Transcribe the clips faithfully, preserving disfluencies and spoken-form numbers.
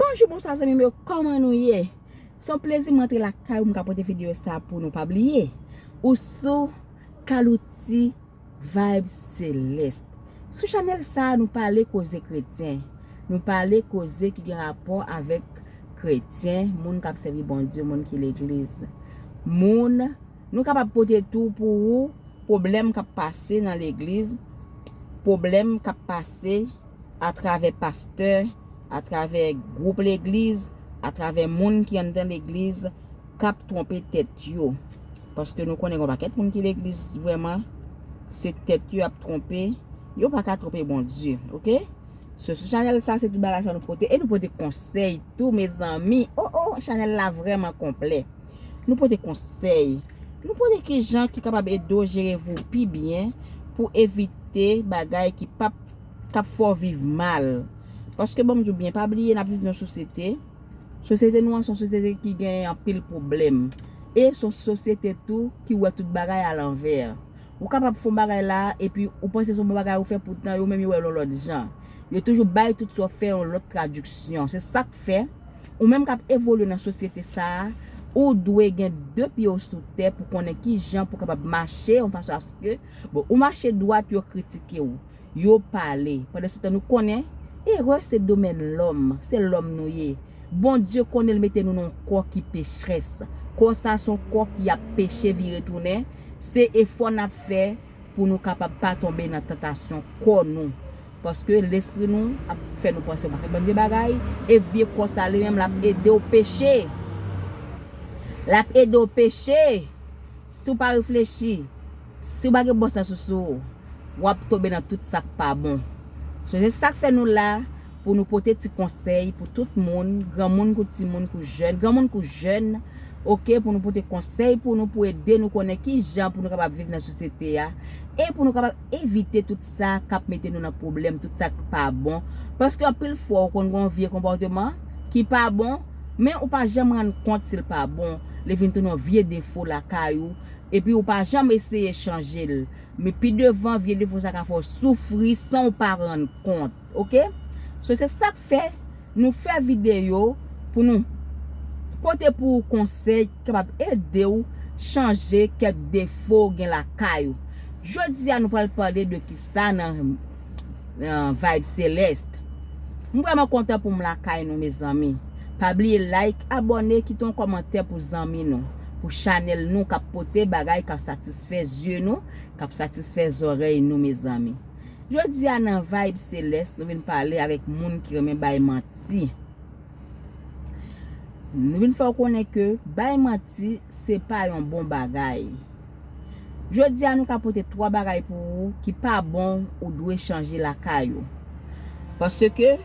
Bonjou, bonswa zanmi m yo, kòman nou ye? Se yon plezi mwen antre lakay ou, m ka pote videyo sa pou nou. Pa bliye, ou sou Kalouti Vibe Celeste. Sou chanèl sa, nou pale koze kretyen. Nou pale koze ki gen rapò avèk kretyen, moun k ap sèvi Bondye, moun ki legliz. Moun, nou kapab pote tou pou ou pwoblèm k ap pase nan legliz, pwoblèm k ap pase atravè pastè, atravè gwoup legliz, atravè moun ki anndan legliz k ap twonpe tèt yo. Paske nou konnen gen yon pakèt moun ki legliz vrèman, se tèt yo ap twonpe, yo pa ka twonpe Bondye, oke? So, sou chanèl sa, se tout bagay sa nou pote, e nou pote konsèy tou, mezanmi. Oh, oh, chanèl la vrèman konplè. Nou pote konsèy. Nou pote kijan ki kapab ede w jere vi w pi byen pou evite bagay ki p ap, k ap fè w viv mal. Paske, ban m di w byen, pa bliye, n ap viv nan yon sosyete. Sosyete nou an se yon sosyete ki gen anpil pwoblèm. E se yon sosyete tou ki wè tout bagay alanvè. Ou kapab fè yon bagay la, epi ou panse se yon bon bagay ou fè, poutan yo menm yo wè l yon lòt jan. Yo toujou bay tout sa w fè yon lòt tradiksyon. Se sa k fè, ou menm k ap evolye nan sosyete sa a, ou dwe gen de pye w sou tè pou konnen kijan pou w kapab mache yon fason aske, bon, ou mache dwat, yo kritike w, yo pale. Pandansetan, nou konnen, erè se domèn lòm, se lòm nou ye. Bondye konnen l mete nou nan yon kò ki pechrès. Kò sa se yon kò ki ap peche vire tounen. Se efò n ap fè pou nou kapab pa tonbe nan tantasyon kò nou. Paske lespri nou ap fè nou panse yon pakèt bann vye bagay, e vye kò sa li menm l ap ede w peche. L ap ede w peche. Si w pa reflechi, si w pa gen bon sans ou sou ou, w ap tonbe nan tout sa k pa bon. So, se sa k fè nou la, pou nou pote ti konsèy pou tout moun, granmoun kou timoun kou jèn, granmoun kou jèn, oke, pou nou pote konsèy pou nou, pou ede nou konnen kijan pou nou kapab viv nan sosyete a, e pou nou kapab evite tout sa k ap mete nou nan pwoblèm, tout sa k pa bon. Paske anpil fwa, ou konn gen yon vye konpòteman ki pa bon, men ou pa janm rann kont si l pa bon, li vin tounen yon vye defo lakay ou, epi ou pa janm eseye chanje l. Men pi devan, vye defo sa ka fè w soufri san w pa rann kont, oke? So, se sa k fè nou fè videyo pou nou pote pou ou konsèy ki kapab ede w chanje kèk defo w gen lakay ou. Jodi a, nou pral pale de kisa nan, nan Vibe Celeste. M vrèman kontan pou m lakay nou, mezanmi. Pa bliye like, abòne, kite yon kòmantè pou zanmi nou, pou chanèl nou k ap pote bagay k ap satisfè zye nou, k ap satisfè zòrèy nou, mezanmi. Jodi a nan Vibe Celeste, nou vin pale avèk moun ki renmen bay manti. Nou vin fè w konnen ke bay manti se pa yon bon bagay. Jodi a, nou ka pote twa bagay pou ou ki pa bon, ou dwe chanje lakay ou. Paske,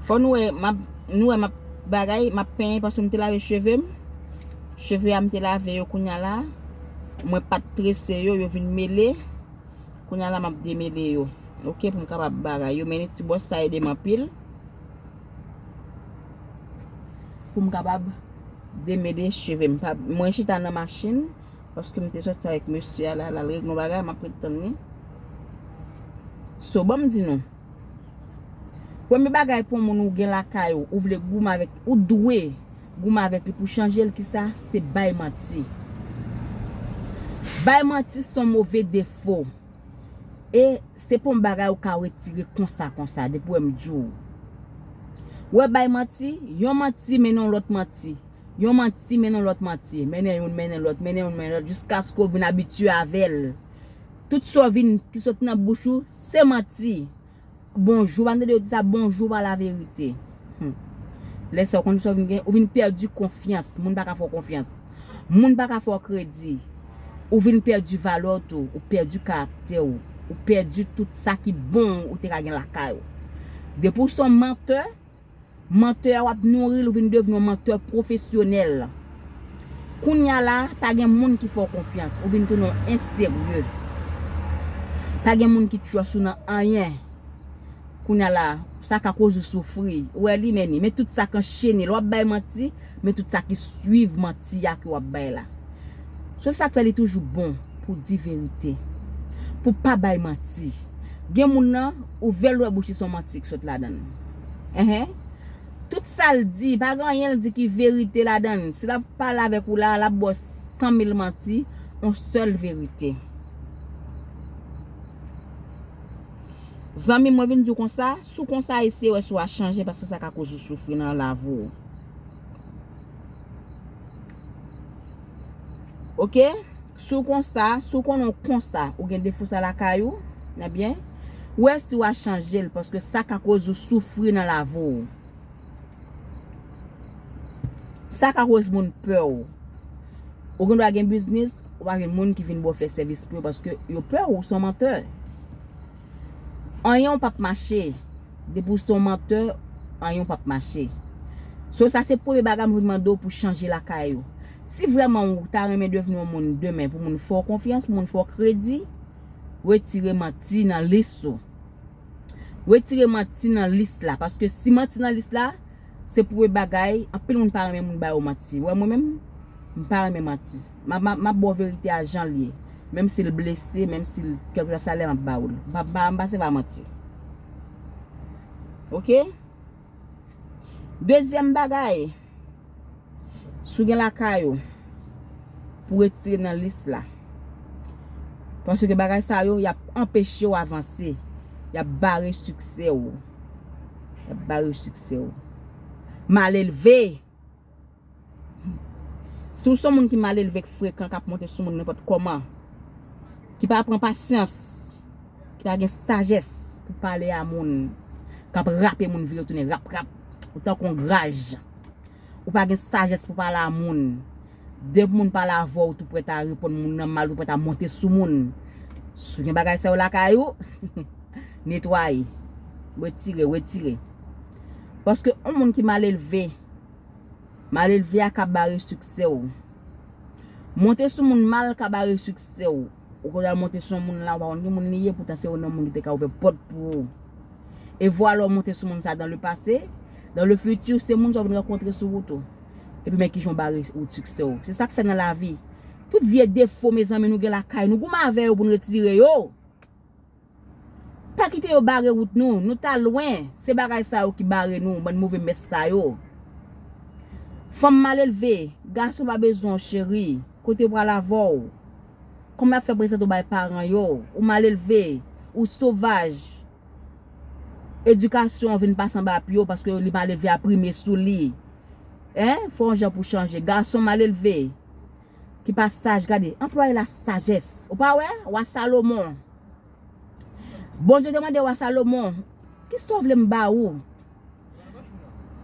fò nou wè, m ap, nou wè m ap bagay, m ap penyen paske m te lave cheve m. Cheve a m te lave yo kounye a la. Mwen pa t trese yo, yo vin mele. Kounye a la, m ap demele yo. Oke, pou m kapab bagay yo. Men ti bòs sa ede m anpil. Pou m kapab demele cheve m. Pa, mwen chita nan machin, paske m te sòti avèk mesye a la, l al regle yon bagay, m ap ret tann li. So, ban m di nou. Premye bagay pou yon moun ou gen lakay ou, ou vle goumen avèk, ou dwe goumen avèk li pou chanje l, kisa? Se bay manti. Bay manti se yon move defo. E se pa yon bagay ou ka retire konsa, konsa, depi w wè m di w. Ou wè bay manti, yon manti mennen yon lòt manti. Yon manti mennen yon lòt manti. Mennen youn, mennen lòt, mennen youn, mennen lòt, jiskaske w vin abitye avè l. Tout sa w vin, ki sot nan bouch ou, se manti. Bonjou, pa tande yo di sa, bonjou pa laverite. Hmm. Lè sa, ou konn sa w vin gen, ou vin pèdi konfyans. Moun pa ka fè w konfyans. Moun pa ka fè w kredi. Ou vin pèdi valè w tou, ou pèdi karaktè w, ou pèdi tout sa ki bon ou te ka gen lakay ou. Depi w se yon mantè, mantè a w ap nouri l, ou vin devni yon mantè pwofesyonèl. Kounye a la, pa gen moun ki fè w konfyans, ou vin tounen yon enserye. Pa gen moun ki trust ou nan anyen. Kounye a la, sa ka koz ou soufri. Ou wè li, men li. Men tout sa k anchene, lè w ap bay manti, men tout sa ki swiv manti a ke w ap bay la. Se sa k fè li toujou bon pou di verite. Pou pa bay manti. Gen moun nan, ou vè l wè bouch li se yon manti ki sot ladan l. Enhen. Tout sa l di, pa gen anyen l di ki verite ladan l. Si l ap pale avèk ou la, l ap ba w san mil manti, yon sèl verite. Zanmi, mwen vin di w konsa, si w konsa, eseye wè si w a chanje, paske sa ka koz ou soufri nan lavi w. Oke? Si w konsa, si w konnen w konsa, ou gen defo sa lakay ou, ebyen, wè si w a chanje l, paske sa ka koz ou soufri nan lavi w. Sa ka koz moun pè w. Ou gen dwa gen biznis, ou pa gen moun ki vin ba w fè sèvis pou yo paske yo pè w, ou se yon mantè. Anyen w p ap mache. Depi w se yon mantè, anyen w p ap mache. So, sa se premye bagay mwen vin mande w pou chanje lakay ou. Si vrèman ou ta renmen devni yon moun demen, pou moun fè w konfyans, pou moun fè w kredi, retire manti nan lis ou. Retire manti nan lis la, paske si manti nan lis la, se premye bagay, anpil moun pa renmen moun ba yo manti. Wè mwen menm, m pa renmen manti. M ap, m ap, m ap ba w verite a jan l ye. Menm si l blese, menm si l kèlkeswa sa l ye, m ap ba w l. M pa, m pa, m pa sèvi a manti. Oke? Dezyèm bagay, si w gen lakay ou, pou retire nan lis la. Paske bagay sa yo, y ap anpeche w avanse. Y ap bare siksè w. Y ap bare siksè w. Malelve. Si w se yon moun ki malelve, k frekan, k ap monte sou moun nenpòt kòman, ki pa pran pasyans, ki pa gen sajès pou pale a moun, k ap rape moun vire tounen rap rap, ou tankou yon graj. Ou pa gen sajès pou pale a moun. Depi moun pale avè w, ou tou prèt a reponn moun nan mal, ou prèt a monte sou moun. Si w gen bagay sa yo lakay ou, netwaye. Retire, retire. Paske yon moun ki malelve, malelve a ka bare siksè w. Monte sou moun mal ka bare siksè w. Ou konn al monte sou yon moun la, ou pa konn ki moun li ye, poutan se yon moun ki te ka ouvè pòt pou ou. E vwala w monte sou moun sa dans le passé, dans le futur, se moun sa w vin rankontre sou wout ou. Epi men kijan w bare wout siksè w. Se sa k fè nan lavi. Tout vye defo, mezanmi, nou gen lakay nou, goumen avè yo pou n retire yo. Pa kite yo bare wout nou, nou ta lwen. Se bagay sa yo ki bare nou, bann move mès sa yo. Fanm malelve, gason pa bezwen w, cheri. Kote yo pral avè w? Kòman y ap fè prezante w bay paran yo? Ou malelve, ou sovaj. Edikasyon an vin pase anba pye w paske li malelve a prime sou li. Hein? Fè yon jan pou chanje. Gason malelve ki pa saj, gade, anplwaye la sajès. Ou pa wè? Wa Salomon. Bondye te mande wa Salomon, "Kisa w vle m ba ou?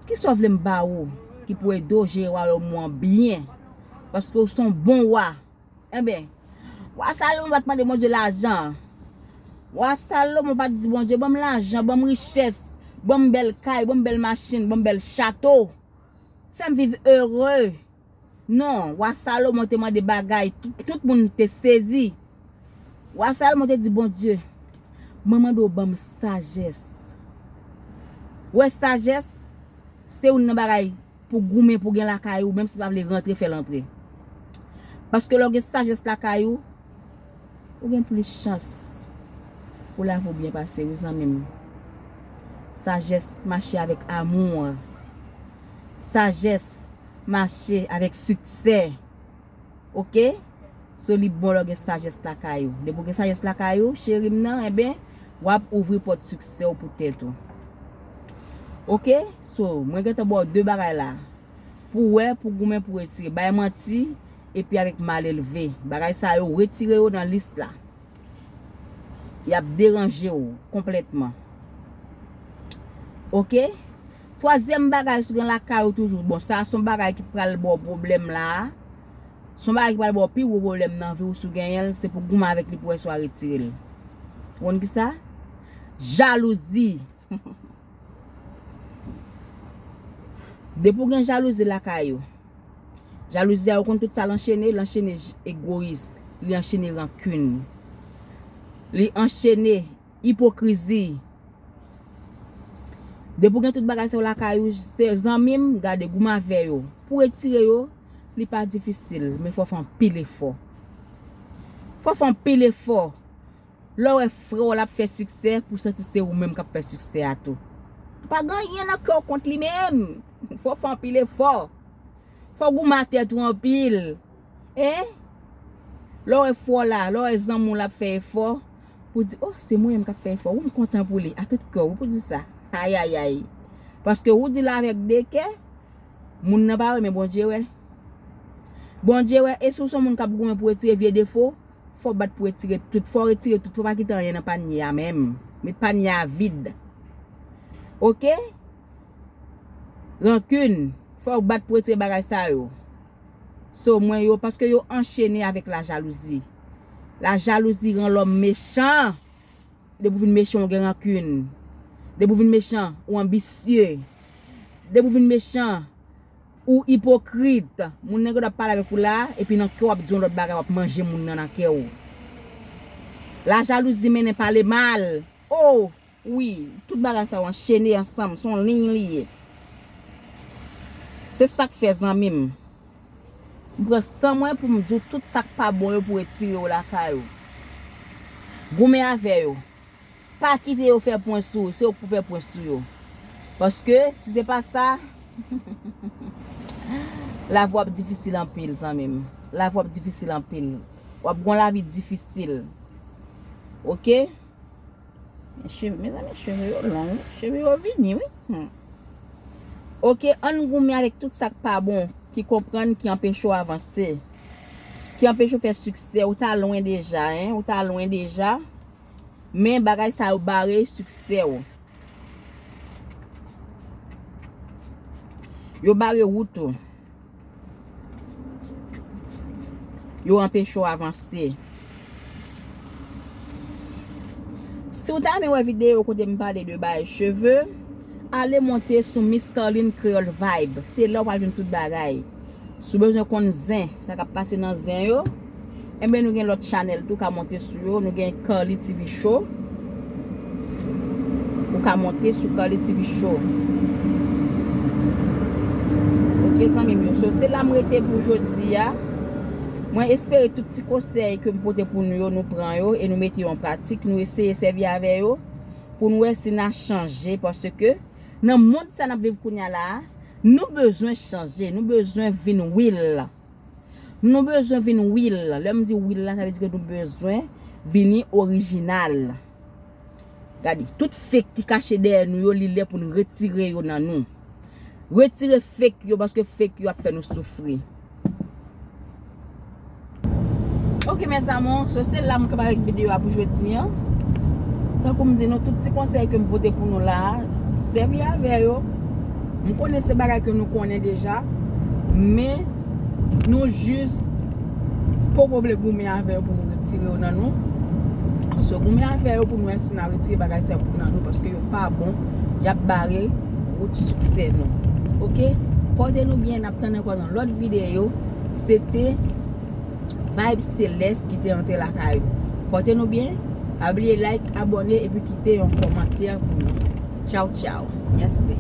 Kisa w vle m ba ou ki pou ede w jere wayòm ou an byen? Paske w se yon bon wa." Enben, wa Salomon pa t mande Bondye lajan. Wa Salomon pa t di Bondye, "Ban m lajan, ban m richès, ban m bèl kay, ban m bèl machin, ban m bèl chato. Fè m viv ere." Non, wa Salomon te mande bagay, tout, tout moun te sezi. Wa Salomon te di Bondye, "Mwen mande w ban m sajès." Wè sajès, se youn nan bagay pou goumen pou gen lakay ou, menm si w pa vle rantre, fè l antre. Paske lè w gen sajès lakay ou, ou gen plis chans pou lavi w byen pase, wi, zanmi m. Sajès mache avèk amou. Sajès mache avèk siksè. Oke? So, li bon lè w gen sajès lakay ou. Depi w gen sajès lakay ou, cheri m nan, enben, w ap ouvri pòt siksè w pou tèt ou. Oke? So, mwen gentan ba w de bagay la. Pou w wè, pou goumen, pou retire. Bay manti, epi avèk malelve. Bagay sa yo, retire yo nan lis la. Y ap deranje w konplètman. Oke? Twazyèm bagay, si w gen lakay ou toujou. Bon, sa se yon bagay ki pral ba w pwoblèm la. Se yon bagay ki pral ba w pi gwo pwoblèm nan vi w, si w genyen l, se pou goumen avèk li pou wè si w a retire l. Ou konn kisa? Jalouzi. Depi w gen jalouzi lakay ou, jalouzi a, ou konn tout sa l anchene, l anchene j-, egoyis, li anchene rankin, li anchene ipokrizi. Depi w gen tout bagay sa yo lakay ou, se zanmi m, gade, goumen avè yo. Pou retire yo, li pa difisil, men fò w fè anpil efò. Fò w fè anpil efò. Lè w wè frè w la ap fè siksè, pou w santi se ou menm k ap fè siksè a tou. Pa gen anyen nan kè w kont li menm. Fò w fè anpil efò. Fò w goumen a tèt ou anpil. Hein? Lè w wè frè w la, lè w wè zanmi w la ap fè efò, pou di, oh, se mwen menm k ap fè efò. Ou m kontan pou li, a tout kè w, pou di sa. Ayayay. Paske ou di l avèk de kè, moun nan pa wè, men Bondye wè. Bondye wè, e si w se yon moun k ap goumen pou retire vye defo, fò w bat pou retire tout, fò w retire tout, fò w pa kite anyen nan panye a menm. Met panye a vid. Oke? Rankin, fò w bat pou retire bagay sa yo. So, mwen yo, paske yo anchene avèk lajalouzi. Lajalouzi rann lòm mechan. Depi w vin mechan, ou gen rankin. Depi w vin mechan, ou anbisye. Depi w vin mechan, ou ipokrit. Moun nan gen dwa ap pale avèk ou la, epi nan kè w ap di yon lòt bagay, w ap manje moun nan nan kè w. Lajalouzi mennen pale mal. Oh! Wi, tout bagay sa yo anchene ansanm, se yon liy li ye. Se sa k fè, zanmi m, m pran san mwen pou m di w tout sa k pa bon yo pou retire yo lakay ou. Goumen avè yo. Pa kite yo fè pwen sou ou, se ou k pou fè pwen sou yo. Paske, si se pa sa, lavi w ap difisil anpil, zanmi m. Lavi w ap difisil anpil. W ap gen yon lavi difisil. Oke? Cheve, mezanmi, cheve yo long, wi. Cheve yo vini, wi. Hmm. Oke, ann goumen avèk tout sa k pa bon, ki konprann, ki anpeche w avanse, ki anpeche w fè siksè. Ou ta lwen deja, hein, ou ta lwen deja. Men bagay sa yo bare siksè w. Yo bare wout ou. Yo anpeche w avanse. Si w ta renmen wè videyo kote m pale de bay cheve, ale monte sou Miss Carline Creole Vibe. Se la w pral jwenn tout bagay. Si w bezwen konn zen, sa k ap pase nan zen yo, enben nou gen lòt chanèl tou ka monte sou yo. Nou gen Carly T V Show. Ou ka monte sou Carly T V Show. Oke, zanmi m yo. So, se la m rete pou jodi a. Mwen espere tout ti konsèy ke m pote pou nou yo, nou pran yo e nou mete yo an pratik. Nou eseye sèvi avè yo pou nou wè si n a chanje. Paske nan mond sa n ap viv kounye a la a, nou bezwen chanje. Nou bezwen vin real. Nou bezwen vin real. Lè m di real la, sa vle di ke nou bezwen vini orijinal. Gade, tout fake ki kache dèyè nou yo, li lè pou n retire yo nan nou. Retire fake yo, paske fake yo ap fè nou soufri. Ok, mes amours, so se la m kanpe avèk videyo a pou jodi a. Tankou m di nou, tout ti konsèy ke m pote pou nou la a, sèvi avè yo. M konnen se bagay ke nou konnen deja, men nou jis poko vle goumen avè yo pou nou retire yo nan nou. So, goumen avè yo pou nou wè si n a retire bagay sa yo nan nou, paske yo pa bon, y ap bare wout siksè nou. Ok? Pòte nou byen, n ap tann ankò nan lòt videyo. Se te Vibe Celeste ki te antre lakay ou. Pòte nou byen, pa bliye like, abòne epi kite yon kòmantè pou nou. Tchaw, tchaw. Mèsi.